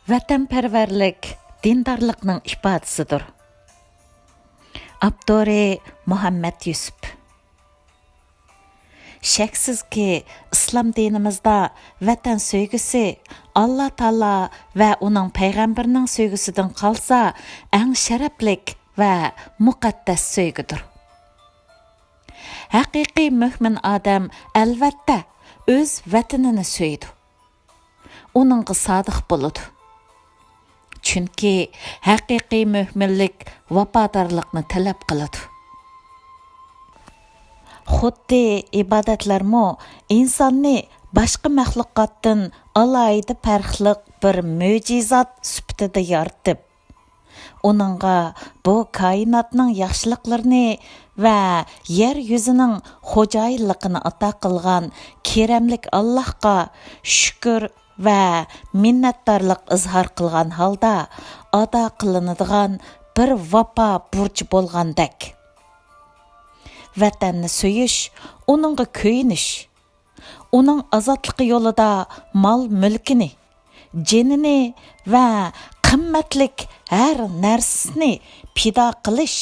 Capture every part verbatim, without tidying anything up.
ۋەتەنپەرۋەرلىك دىندارلىقنىڭ ئىپادىسىدۇر. ئاپتورى مۇھەممەد يۈسۈپ. شەكسىزكى، ئىسلام دىنىمىزدا ۋەتەن سۆيگۈسى ئاللا تائالا ۋە ئۇنىڭ پەيغەمبىرىنىڭ سۆيگۈسىدىن قالسا ئەڭ شەرەپلىك ۋە مۇقەددەس سۆيگۈدۇر. ھەقىقىي مۆمىن ئادەم ئەلۋەتتە ئۆز ۋەتىنىنى سۆيىدۇ. ئۇنىڭغا سادىق بولىدۇ. چۈنكى ھەقىقىي مۆمىنلىك ۋاپادارلىقنى تەلەپ قىلىدۇ. خۇددى ئىبادەتلەرمۇ ئىنساننى باشقا مەخلۇقاتتىن ئالاھىدە پەرقلىق بىر مۆجىزات سۈپىتىدە يارىتىپ، ئۇنىڭغا بۇ كائىناتنىڭ ياخشىلىقلىرىنى ۋە يەر يۈزىنىڭ خوجايىنلىقىنى ئاتا قىلغان كېرەملىك ئاللاھقا شۈكۈر ۋە مىننەتدارلىق ئىزھار قىلغان ھالدا ئادا قىلىنىدىغان بىر ۋاپا بۇرچى بولغاندەك. ۋەتەننى سۆيۈش، ئۇنىڭغا كۆيۈنۈش، ئۇنىڭ ئازادلىقى يولىدا مال-مۈلكىنى، جېنىنى ۋە قىممەتلىك ھەر نەرسىسىنى پىدا قىلىش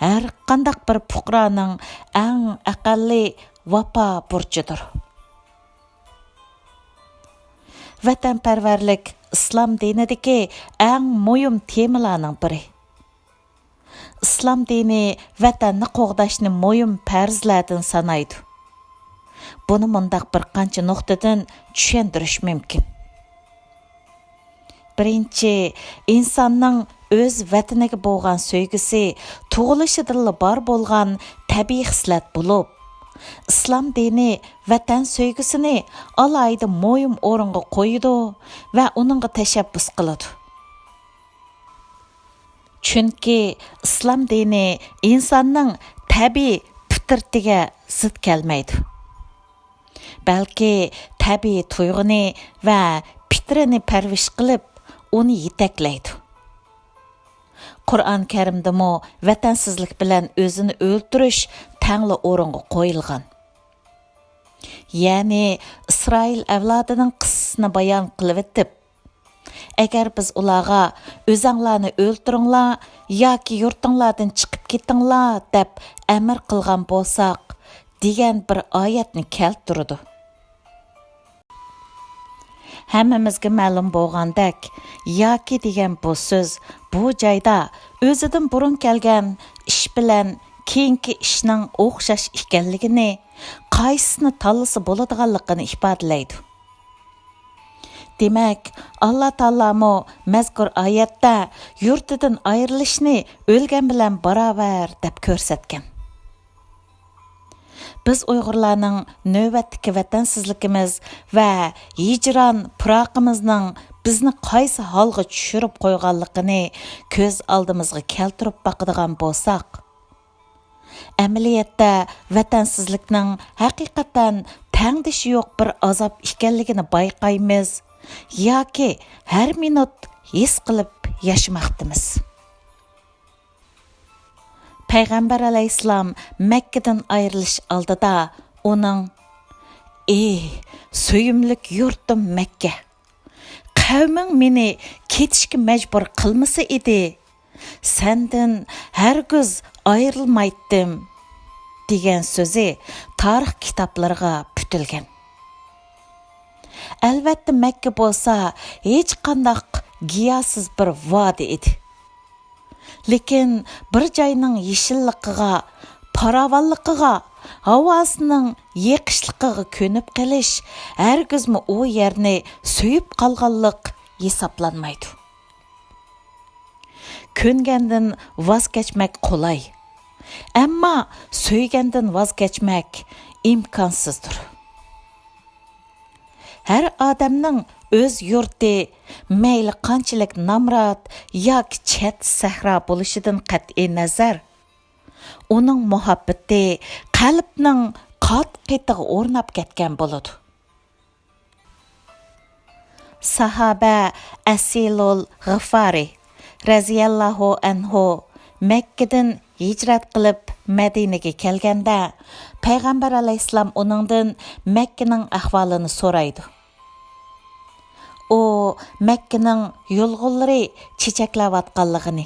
ھەرقانداق بىر پۇقرانىڭ ئەڭ ئەقەللىي ۋاپا بۇرچىدۇر. ۋەتەنپەرۋەرلىك ئىسلام دىنىدىكى ئەڭ مۇھىم تېمىلارنىڭ بىرى. ئىسلام دىنى ۋەتەننى قوغداشنى مۇھىم پەرزلەردىن سانايدۇ. بۇنى مۇنداق بىر قانچە نۇقتىدىن چۈشەندۈرۈش مۇمكىن. بىرىنچى، ئىنساننىڭ ئۆز ۋەتىنىگە بولغان سۆيگۈسى تۇغۇلۇشىدىنلا بار بولغان تەبىئىي خىسلەت بولۇپ، ئىسلام دىنى ۋەتەن سۆيگۈسىنى ئالاھىدە مۇھىم ئورۇنغا قويىدۇ ۋە ئۇنىڭغا تەشەببۇس قىلىدۇ. چۈنكى ئىسلام دىنى ئىنساننىڭ تەبىئىي پىترىتىگە زىت كەلمەيدۇ، بەلكى تەبىئىي تۇيغۇنى ۋە پىترىنى پەرۋىش قىلىپ، ئۇنى يېتەكلەيدۇ. قۇرئان كەرىمدىمۇ ۋەتەنسىزلىك بىلەن ئۆزىنى ئۆلتۈرۈش تەڭلا ئورۇنغا قويۇلغان. يەنى ئىسرائىل ئەۋلادىنىڭ قىسسىسىنى بايان قىلىۋېتىپ، ئەگەر بىز ئۇلارغا «ئۆزەڭلارنى ئۆلتۈرۈڭلار ياكى يۇرتۇڭلاردىن چىقىپ كېتىڭلار» دەپ ئەمىر قىلغان بولساق، دېگەن بىر ئايەتنى كەلتۈرىدۇ. ھەممىمىزگە مەلۇم بولغاندەك، «ياكى» دېگەن بۇ سۆز بۇ جايدا ئۆزىدىن بۇرۇن كەلگەن ئىش بىلەن كېيىنكى ئىشنىڭ ئوخشاش ئىكەنلىكىنى، قايسىسىنى تاللىسا بولىدىغانلىقىنى ئىپادىلەيدۇ. دېمەك، ئاللا تائالامۇ مەزكۇر ئايەتتە يۇرتىدىن ئايرىلىشنى ئۆلگەن بىلەن باراۋەر دەپ كۆرسەتكەن. بىز ئۇيغۇرلارنىڭ نۆۋەتتىكى ۋەتەنسىزلىكىمىز ۋە ھىجران پىراقىمىزنىڭ بىزنى قايسى ھالغا چۈشۈرۈپ قويغانلىقىنى كۆز ئالدىمىزغا كەلتۈرۈپ باقىدىغان بولساق، ئەمەلىيەتتە ۋەتەنسىزلىكنىڭ ھەقىقەتەن تەڭدىشى يوق بىر ئازاب ئىكەنلىكىنى بايقايمىز ياكى ھەر مىنۇت ھېس قىلىپ ياشىماقتىمىز. پەيغەمبەر ئەلەيھىسسالام مەككىدىن ئايرىلىش ئالدىدا ئۇنىڭ: «ئېي، سۆيۈملۈك يۇرتۇم مەككە! قەۋمىڭ مېنى كېتىشكە مەجبۇر قىلمىسا ئىدى، سەندىن ھەرگىز ئايرىلمايتتىم» دېگەن سۆزى تارىخ كىتابلىرىغا پۈتۈلگەن. ئەلۋەتتە، مەككە بولسا ھېچقانداق گىياھسىز بىر ۋادى ئىدى. لېكىن بىر جاينىڭ يېشىللىقىغا، پاراۋانلىقىغا، ھاۋاسىنىڭ يېقىشلىقىغا كۆنۈپ قېلىش ھەرگىزمۇ ئۇ يەرنى سۆيۈپ قالغانلىق ھېسابلانمايدۇ. كۆنگەندىن ۋاز كەچمەك قولاي، ئەمما سۆيگەندىن ۋاز كەچمەك ئىمكانسىزدۇر. ھەر ئادەمنىڭ ئۆز يۇرتى مەيلى قانچىلىك نامرات ياكى چەت سەھرا بولۇشىدىن قەتئىينەزەر، ئۇنىڭ مۇھەببىتى قەلبنىڭ قات-قېتىغا ئورناپ كەتكەن بولىدۇ. ساھابە ئەسىلۇل غىفارى رەزىيەللاھۇ ئەنھۇ مەككىدىن ھىجرەت قىلىپ مەدىنىگە كەلگەندە، پەيغەمبەر ئەلەيھىسسالام ئۇنىڭدىن مەككىنىڭ ئەھۋالىنى سورايدۇ. ئۇ مەككىنىڭ يۇلغۇنلىرى چېچەكلەۋاتقانلىقىنى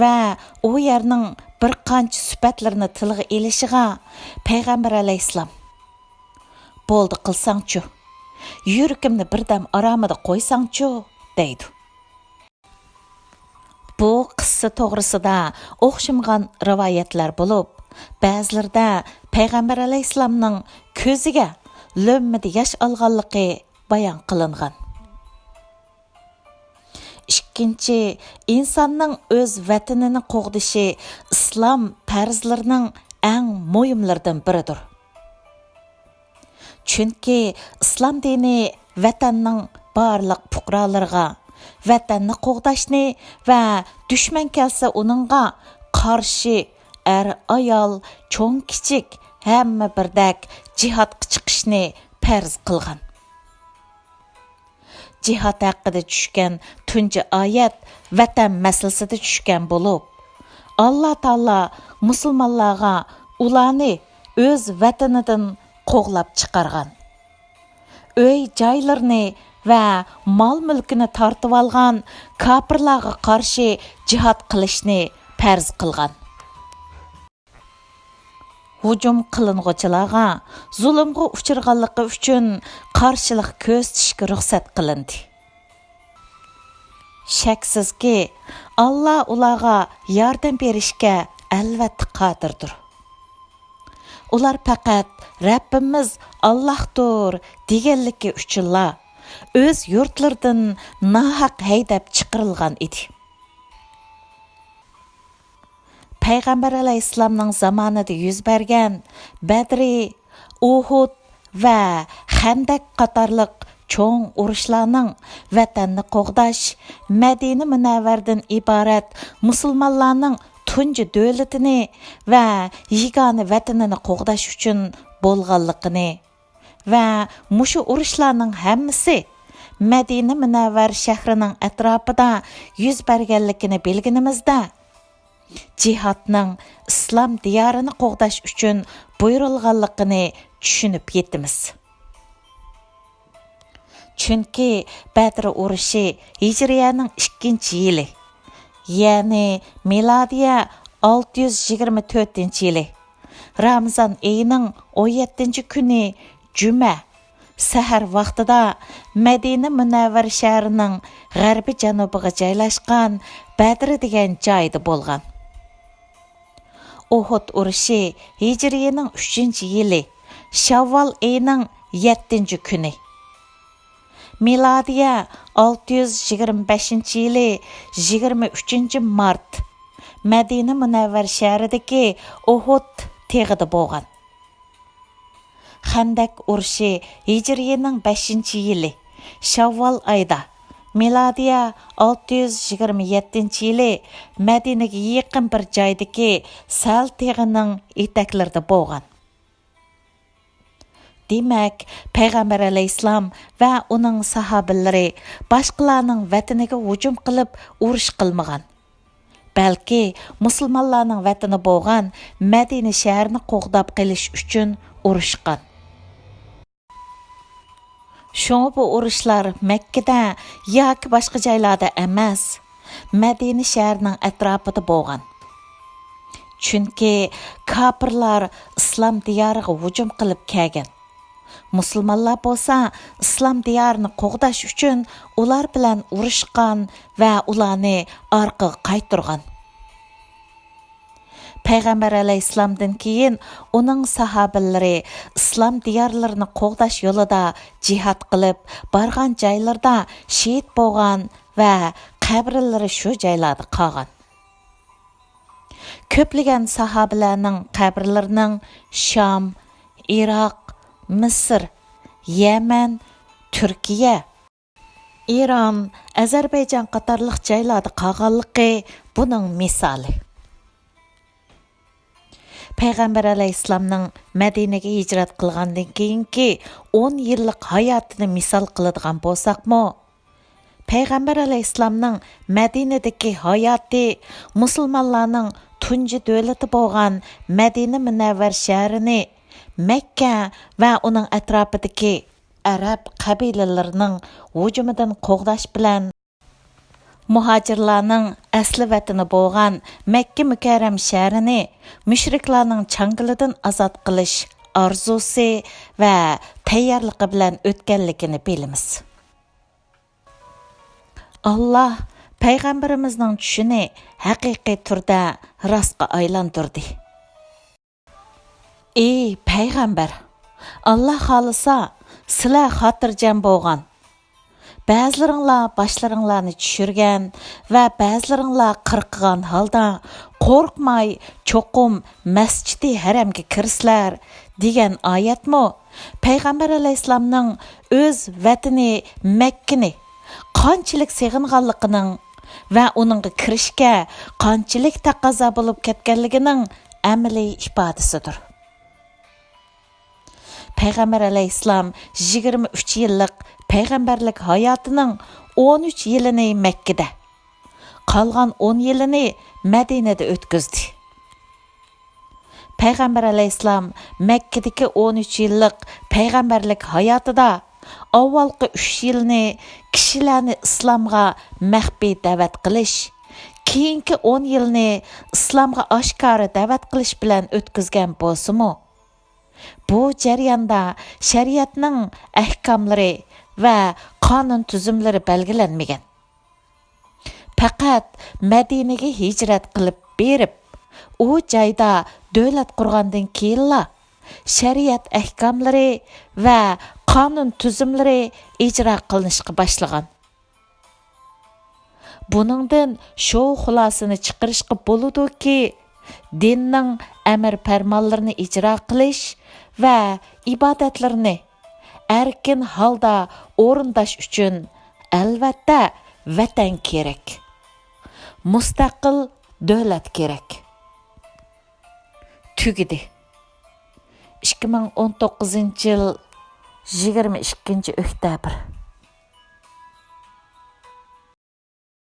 ۋە ئۇ يەرنىڭ بىر قانچە سۈپەتلىرىنى تىلغا ئېلىشىغا پەيغەمبەر ئەلەيھىسسالام، «بولدى قىلساڭچۇ، يۈرىكىمنى بىردەم ئارامىدا قويساڭچۇ» دەيدۇ. بۇ قىسسە توغرىسىدا ئوخشىمىغان رىۋايەتلەر بولۇپ، بەزىلىرىدە پەيغەمبەر ئەلەيھىسسالامنىڭ كۆزىگە لۆممىدە ياش ئالغانلىقى بايان قىلىنغان. ئىككىنچى، ئىنساننىڭ ئۆز ۋەتىنىنى قوغدىشى ئىسلام پەرزلىرىنىڭ ئەڭ مۇھىملىرىدىن بىرىدۇر. چۈنكى ئىسلام دىنى ۋەتەننىڭ بارلىق پۇقرالىرىغا ۋەتەننى قوغداشنى ۋە دۈشمەن كەلسە ئۇنىڭغا قارشى ئەر-ئايال، چوڭ-كىچىك ھەممە بىردەك جىھادقا چىقىشنى پەرز قىلغان. جىھاد ھەققىدە چۈشكەن تۇنجى ئايەت ۋەتەن مەسىلىسىدە چۈشكەن بولۇپ، ئاللا تائالا مۇسۇلمانلارغا ئۇلارنى ئۆز ۋەتىنىدىن قوغلاپ چىقارغان، ئۆي-جايلىرىنى ۋە مال-مۈلكىنى تارتىۋالغان كاپىرلارغا قارشى جىھاد قىلىشنى پەرز قىلغان. ھۇجۇم قىلىنغۇچىلارغا زۇلۇمغا ئۇچرىغانلىقى ئۈچۈن قارشىلىق كۆرسىتىشكە رۇخسەت قىلىندى. شەكسىزكى، ئاللا ئۇلارغا ياردەم بېرىشكە ئەلۋەتتە قادىردۇر. ئۇلار پەقەت «رەببىمىز ئاللاھتۇر» دېگەنلىكى ئۈچۈنلا ئۆز يۇرتلىرىدىن ناھەق ھەيدەپ چىقىرىلغان ئىدى. پەيغەمبەر ئەلەيھىسسالامنىڭ زامانىدا يۈز بەرگەن بەدرى، ئۇھۇد ۋە خەندەك قاتارلىق چوڭ ئۇرۇشلارنىڭ ۋەتەننى قوغداش، مەدىنە مۇنەۋۋەردىن ئىبارەت مۇسۇلمانلارنىڭ تۇنجى دۆلىتىنى ۋە يېگانە ۋەتىنىنى قوغداش ئۈچۈن بولغانلىقىنى ۋە مۇشۇ ئۇرۇشلارنىڭ ھەممىسى مەدىنە مۇنەۋۋەر شەھىرىنىڭ ئەتراپىدا يۈز بەرگەنلىكىنى بىلگىنىمىزدە، جىھادنىڭ ئىسلام دىيارىنى قوغداش ئۈچۈن بۇيرۇلغانلىقىنى چۈشىنىپ يېتىمىز. چۈنكى بەدر ئۇرۇشى ھىجرىيەنىڭ ئىككىنچى يىلى، يەنى مىلادىيە ئالتە يۈز يىگىرمە تۆتىنچى يىلى، رامىزان ئېيىنىڭ ئون يەتتىنچى كۈنى جۈمە سەھەر ۋاقتىدا مەدىنە مۇنەۋۋەر شەھىرىنىڭ غەربىي جەنۇبىغا جايلاشقان بەدرە دېگەن جايدا بولغان. ئۇھۇد ئۇرۇشى ھىجرىيىنىڭ ئۈچىنچى يىلى، شاۋۋال ئېيىنىڭ يەتتىنچى كۈنى. مىلادىيە ئالتە يۈز يىگىرمە بەشىنچى يىلى يىگىرمە ئۈچىنچى مارت، مەدىنە مۇنەۋۋەر شەھىرىدىكى ئۇھۇد تېغىدا بولغان. خەندەك ئۇرۇشى ھىجرىيىنىڭ بەشىنچى يىلى، شاۋۋال ئايدا، مىلادىيە ئالتە يۈز يىگىرمە يەتتىنچى يىلى مەدىنىگە يېقىن بىر جايدىكى سەل تېغىنىڭ ئېتەكلىرىدە بولغان. دېمەك، پەيغەمبەر ئەلەيھىسسالام ۋە ئۇنىڭ ساھابىلىرى باشقىلارنىڭ ۋەتىنىگە ھۇجۇم قىلىپ ئۇرۇش قىلمىغان. بەلكى مۇسۇلمانلارنىڭ ۋەتىنى بولغان مەدىنە شەھىرىنى قوغداپ قېلىش ئۈچۈن ئۇرۇشقان. شۇڭا بۇ ئۇرۇشلار مەككىدە ياكى باشقا جايلاردا ئەمەس، مەدىنە شەھىرىنىڭ ئەتراپىدا بولغان. چۈنكى كاپىرلار ئىسلام دىيارىغا ھۇجۇم قىلىپ كەلگەن. مۇسۇلمانلار بولسا ئىسلام دىيارىنى قوغداش ئۈچۈن ئۇلار بىلەن ئۇرۇشقان ۋە ئۇلارنى ئارقىغا قايتۇرغان. پەيغەمبەر ئەلەيھىسسالامدىن كېيىن ئۇنىڭ ساھابىلىرى ئىسلام دىيارلىرىنى قوغداش يولىدا جىھاد قىلىپ، بارغان جايلىرىدا شېھىت بولغان ۋە قەبرىلىرى شۇ جايلاردا قالغان. كۆپلىگەن ساھابىلەرنىڭ قەبرىلىرىنىڭ شام، ئىراق، مىسىر، يەمەن، تۈركىيە، ئىران، ئەزەربەيجان قاتارلىق جايلاردا قالغانلىقى بۇنىڭ مىسالى. پەيغەمبەر ئەلەيھىسسالامنىڭ مەدىنىگە ھىجرەت قىلغاندىن كېيىنكى ئون يىللىق ھاياتىنى مىسال قىلىدىغان بولساقمۇ، پەيغەمبەر ئەلەيھىسسالامنىڭ مەدىنىدىكى ھاياتى مۇسۇلمانلارنىڭ تۇنجى دۆلىتى بولغان مەدىنە مۇنەۋۋەر شەھىرىنى مەككە ۋە ئۇنىڭ ئەتراپىدىكى ئەرەب قەبىلىلىرىنىڭ ھۇجۇمىدىن قوغداش بىلەن، مۇھاجىرلارنىڭ ئەسلى ۋەتىنى بولغان مەككە مۇكەررەم شەھىرىنى مۇشرىكلارنىڭ چاڭگىلىدىن ئازاد قىلىش ئارزۇسى ۋە تەييارلىقى بىلەن ئۆتكەنلىكىنى بىلىمىز. ئاللاھ پەيغەمبىرىمىزنىڭ چۈشىنى ھەقىقىي تۈردە راستقا ئايلاندۇردى. ئى پەيغەمبەر! ئاللاھ خالىسا، سىلەر خاتىرجەم بولغان. بەزىلىرىڭلار باشلىرىڭلارنى چۈشۈرگەن ۋە بەزىلىرىڭلار قىرقىغان ھالدا، قورقماي، چوقۇم مەسچىتى ھەرەمگە كىرىسىلەر، دېگەن ئايەتمۇ پەيغەمبەر ئەلەيھىسسالامنىڭ ئۆز ۋەتىنى مەككىنى قانچىلىك سېغىنغانلىقىنىڭ ۋە ئۇنىڭغا كىرىشكە قانچىلىك تەقەززا بولۇپ كەتكەنلىكىنىڭ ئەمەلىي ئىپادىسىدۇر. پەيغەمبەر ئەلەيھىسسالام يىگىرمە ئۈچ يىللىق پەيغەمبەرلىك ھاياتىنىڭ ئون ئۈچ يىلىنى مەككىدە، قالغان ئون يىلىنى مەدىنىدە ئۆتكۈزدى. پەيغەمبەر ئەلەيھىسسالام مەككىدىكى ئون ئۈچ يىللىق پەيغەمبەرلىك ھاياتىدا ئاۋۋالقى ئۈچ يىلنى كىشىلەرنى ئىسلامغا مەخپىي دەۋەت قىلىش، كېيىنكى ئون يىلنى ئىسلامغا ئاشكارا دەۋەت قىلىش بىلەن ئۆتكۈزگەن بولسىمۇ، بۇ جەرياندا شەرىئەتنىڭ ئەھكاملىرى ۋە قانۇن تۈزۈملىرى بەلگىلەنمىگەن. پەقەت مەدىنىگە ھىجرەت قىلىپ بېرىپ، ئۇ جايدا دۆلەت قۇرغاندىن كېيىنلا، شەرىئەت ئەھكاملىرى ۋە قانۇن تۈزۈملىرى ئىجرا قىلىنىشقا باشلىغان. بۇنىڭدىن شۇ خۇلاسىنى چىقىرىشقا بولىدۇكى، دىننىڭ ئەمىر پەرمانلىرىنى ئىجرا قىلىش ۋە ئىبادەتلىرىنى ئەركىن ھالدا ئورۇنداش ئۈچۈن، ئەلۋەتتە، ۋەتەن كېرەك. مۇستەقىل دۆلەت كېرەك. تۈگىدى. ئىككى مىڭ ئون توققۇزىنچى يىل يىگىرمە ئىككىنچى ئۆكتەبىر.